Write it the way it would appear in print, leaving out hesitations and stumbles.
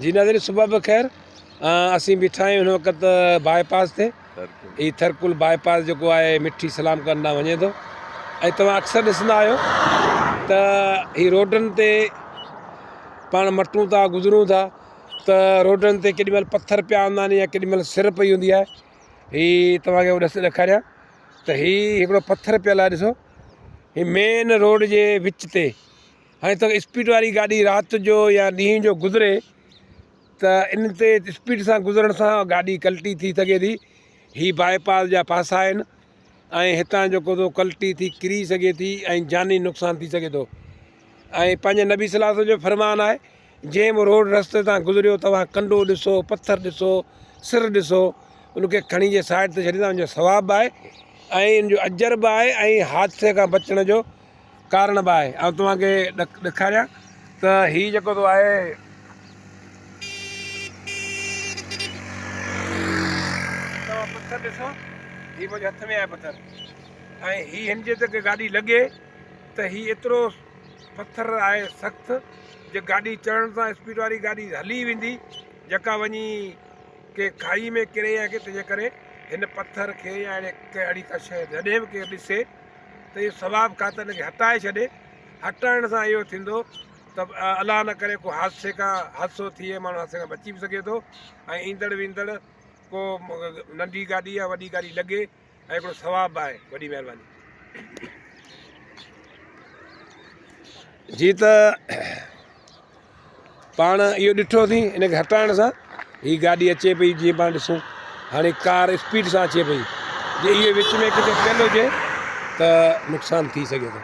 جي ناظرين صبح بخير اسين بيٺا آهيون هن وقت باء پاس تي هي ٿرڪول باء پاس جيڪو آهي مٺي سلام ڪرڻ ڏانهن وڃي ٿو ۽ توهان اڪثر ڏسندا آهيو ته هي روڊن تي پاڻ مٽون ٿا گذرون ٿا ته روڊن تي ڪيڏي مهل پٿر پيا هوندا آهن يا ڪيڏي مهل سر پئي هوندي آهي هي توهانکي ڏس ڏيکاريان ته هي هڪڙو پٿر پيل آهي ڏسو هي مين روڊ جي وچ تي هاڻي ته اسپيڊ واري گاڏي رات جو يا ڏينهن جو گذري ته ان تي اسپيڊ سان گذرڻ سان گاڏي ڪلٽي ٿي سگهي ٿي. هي باء پاس جا پاسا آهن ۽ هتان جيڪو ٿو ڪلٽي ٿي ڪري سگهي ٿي ۽ جاني نقصان ٿي سگهي ٿو ۽ پنهنجي نبي صلي الله عليه وسلم جو فرمان آهي جنهن به روڊ رستي تان گذريو توهان ڪنڊو ڏسو پٿر ڏسو سر ڏسو ان کي کڻي جي سائيڊ تي ڇڏيندا ان جو ثواب به آهي ۽ ان جو اجر به آهي ۽ حادثي کان بچڻ جو ڪارڻ به آهي. آئون توهان کي ڏيکاريان ته هي جيڪو ٿو آهي. توهان پٿر ڏسو هي منهنجي هٿ ۾ آهي پٿر ۽ هي هن جي تي گاڏي لڳي ته هي ايترو پٿر آهي سخت جي گاڏي چڙهڻ سان اسپيڊ واري گاڏي هلي ويندي جيڪا وڃي ڪنهن کائي ۾ ڪري يا ڪٿي جي ڪري هن پٿر کي يا اهڙي ڪا شيء جڏهن به ڪير ڏسي ته اهو ثواب خاطر ان کي هٽائي ڇڏي، هٽائڻ سان اهو ٿيندو ته الله نه ڪري ڪو حادثي کان حادثو ٿئي ماڻهو حادثي کان بچي به سگهي ٿو ۽ ايندڙ ويندڙ ڪو ننڍي گاڏي يا وڏي گاڏي لڳي ۽ هڪڙو ثواب به آهي وڏي مهرباني. جي ته پاڻ اهو ڏٺوسين ان کي هٽائڻ سان هي گاڏي اچي پئي جيئن پاڻ ڏسون هاڻي ڪار اسپيڊ سان اچي پئي جي اهو وچ ۾ ڪٿي پيل هجي ته نقصان ٿي سگهي ٿو.